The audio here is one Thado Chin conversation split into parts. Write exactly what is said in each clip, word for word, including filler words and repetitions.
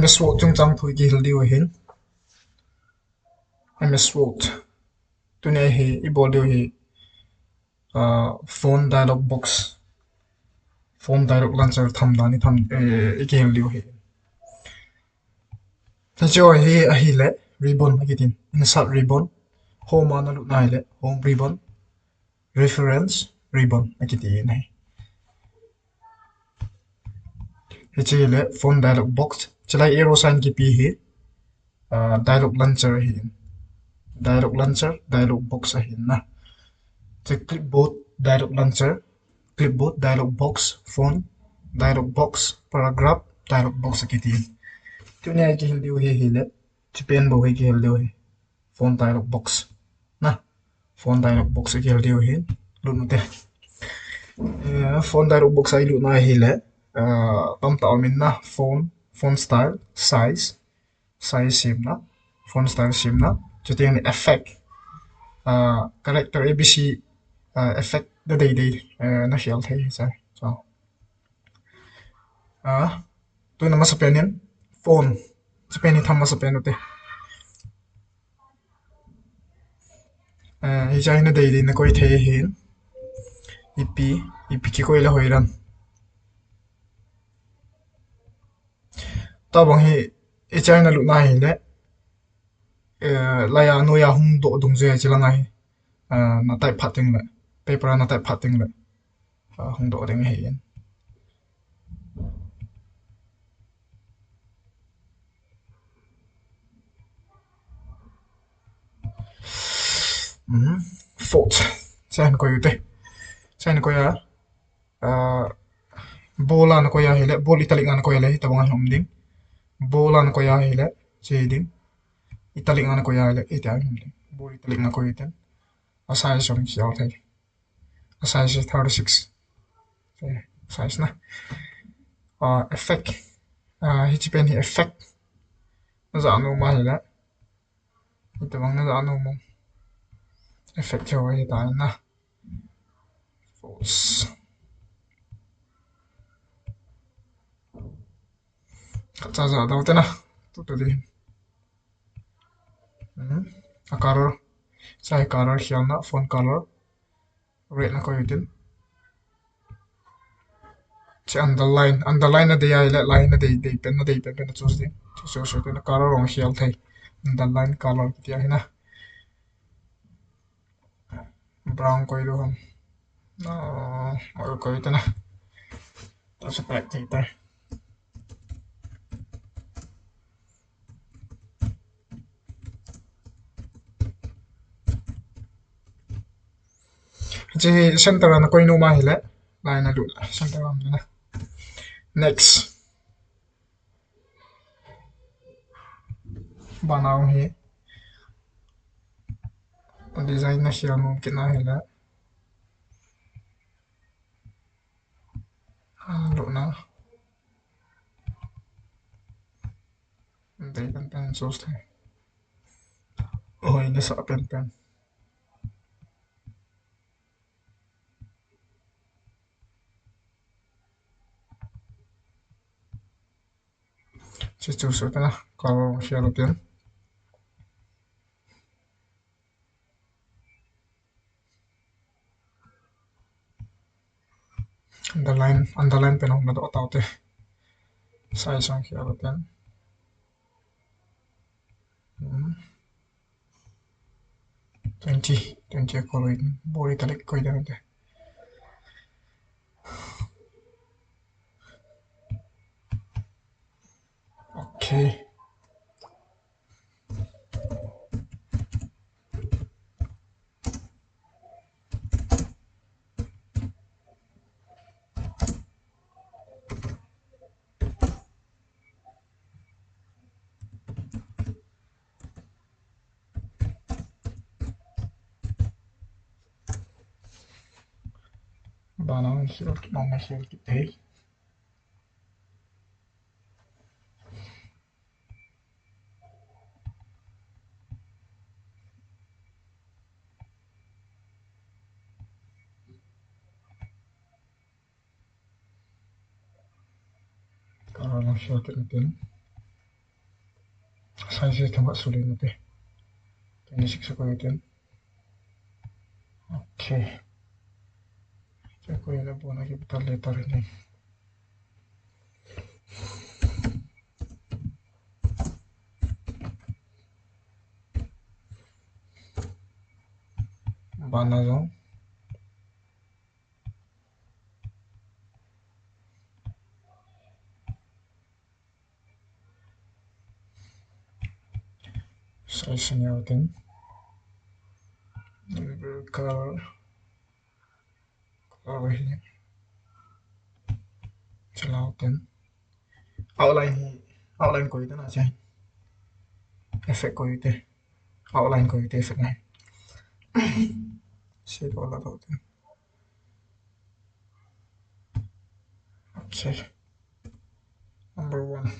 M S Word chungchang thu i kihil diu ahin. M S Word. Tunia hi i bol diu hi, ah, font dialog box. Font dialog launcher tham dan i tham, eh, i kihil diu hi. Hiche hi ahile ribbon akitin. Insert ribbon. Home a na lut na hile home ribbon. Reference ribbon akitin ahi. Hiche le font dialog box. Chulai arrow sign kipe hi, ah, dialog launcher ahi. Dialog launcher, dialog box ahi na. Hiche clipboard dialog launcher, clipboard dialog box, font dialog box, paragraph dialog box akitin. Tunia i kihil diu hi hile. Hiche pen bou hi kihil diu hi. Font dialog box. Na. Font dialog box i kihil diu hi. Lut nute. Eh, font dialog box a i lut na hile. Eh, tamtah um in na. Font, font style, size. Size semna. Font style semna. Chuteng le effect. Ah, character A B C, ah, effect na deidei, eh, na khel thei hi. So. Ah, tuna masapen hin font. Hiche pen hi tham masapen ute. Eh, hiche hi na deidei na koi thei hin. Ipi, ipi kikoi le hoi ram. Tabang hi, hiche hi na lut na hile. Eh, laiya noiya hung doh dungjuiya hiche langa hi. Eh, na type phat teng le. Paper a na type phat teng le. Ah, hung doh ding ahi in. Mhm. Font. Hiche hi na koi ute. Hiche hi na koi a. Ah, bold a na koi a hile. Bold italic a na koi a le. Hitabang a hi um ding. Bold a na koi a hile. Hiche ding. Italic a na koi a hile. Hitia hi um ding. Bold italic na koi uten. A size jong khel thei. A size thirty-six. Okay, size na. Ah, effect. Ah, hiche pen hi effect. Na ja nom a hile. Hitabang na ja nom mo. Effect ho hita na. Force. Ka cha ja dau te na. Tu te di. Hmm. A color. Hiche color khel na, font color. Red na koi uten. Hiche underline, underline na dei a hile, line na dei, dei pen, na dei pen, pen na choose ding. Choose, choose, choose, na color jong khel thei. Underline color kiti ahi na. Brown koi lou ham. No, ol koi uten na. Ta sa pack thei ta. Hiche center a na koi nom a hile, line na lut, center a na. Next. Bana hi design na khel nom kit na hile. Ah, lut na. Dei pen pen choose thei. Oi, na sa pen pen. Hiche choose uten na, color khel uten. Underline, underline pen hung na doh tau te. Size jong khel uten. Hmm. Twenty, twenty a koi lou in, bold italic koi ding te. Okay. Bana khel, bana khel kit thei. Color lang khel kit natin. Ai, se thama suli na te. Twenty six ko iten. Okay. Chakoi la bona capital letter ni. Bana jong. Size ni utin. Color. Color hi. Chila utin. Outline hi. Outline koi te na che. Effect koi te. Outline koi te effect ni. Shadow la utin. Okay. Number one.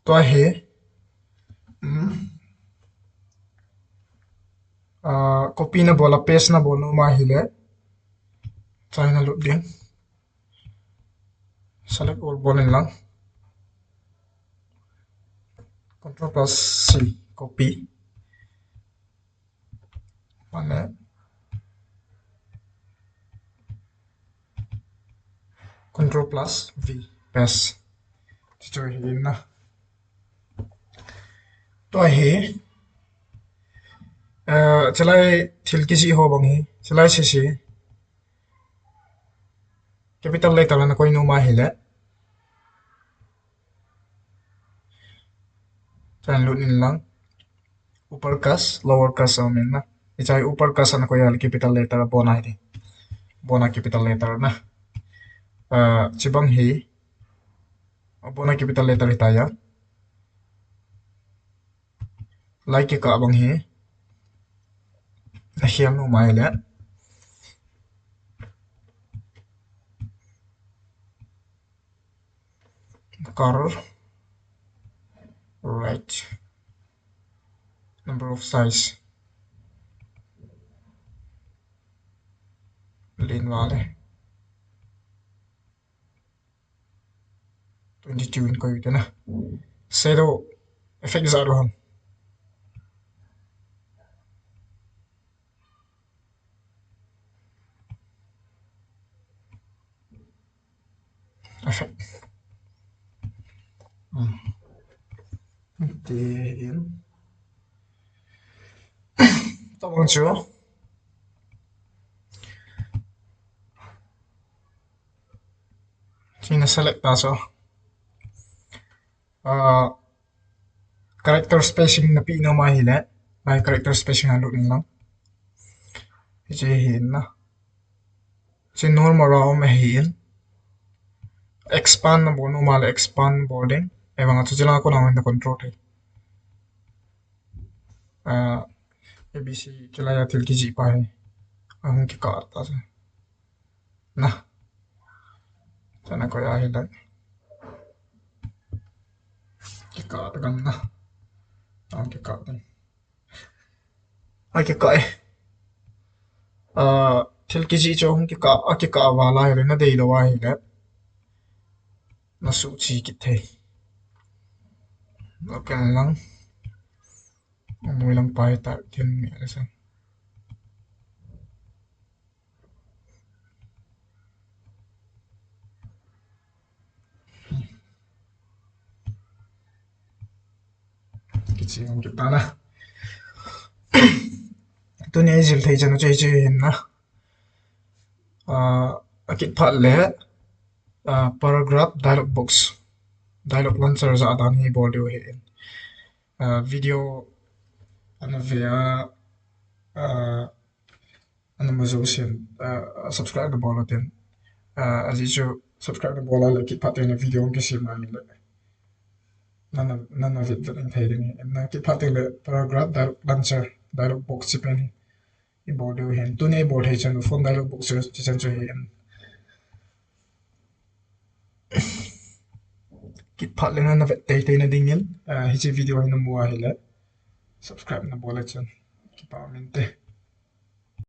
Tua hi, um, ah, copy na bol a, paste na bol nom ahile, chai na lut ding. Select all bol in lang. Control plus C, copy. Mane. Control plus V, paste. Chuchu hi na. Tua hi. Eh, chulai thil kijih ho bang hi. Chulai sese. Capital letter na koi nom ahile. Chan lut in lang. Upper case, lower case aum in na. Hiche hi upper case a na koi ahile capital letter abona hi. Abona capital letter na. Ah, chibang hi. Abona capital letter hi ta ya. Lai kikah bang hi. Ahiam nu mai le. Color. Right. Number of size. Lin wale. Twenty-two in koi te na. Shadow effect ja ro ham. Effect. Hmm. Te in. Tabang chu. China select ta so. Ah, character spacing na pe nom ahile. Lai character spacing a lut in lang. Hiche hi na. Hiche normal a um ahin. Expand na bol nom ahile expand bol ding. Ahivang a chu chila kona hin control thei. Ah, A B C chulai a thil kijih pa hi. Ahung kikah ta chu. Na. Chana koi ahile. Kikah ta kan na. Ahung kikah ta. Akikah e. Ah, thil kijih chu ahung kikah, akikah val ahile, na deilou ahile. Na suhchi kit thei. Local lang. Amui lang pai ta thil ni asa. Kichi ngam kit ta na. Tuni a i jil thei chan u chu hiche hin na. Ah, akit phat le, ah, paragraph dialog box. Dialog launcher ja dan hi bol diu ahin. Ah, video ana ve a, ah, ana ma jousen, ah, subscribe na bol u tin. Ah, ajeh chu subscribe na bol a le kit phat teng le video hung kisem ngai le. nana, nana vet vet in thei ding ahi. Na kiphat teng le paragraph dialog launcher, dialog box chi pen hi. I bol diu ahin. Tuni i bol thei chan phone dialog box chi chan chu ahin. Kiphat le nana vet tei tei na dingin, ah, hiche video hi namu ahile subscribe nabol le chun kipa um inte.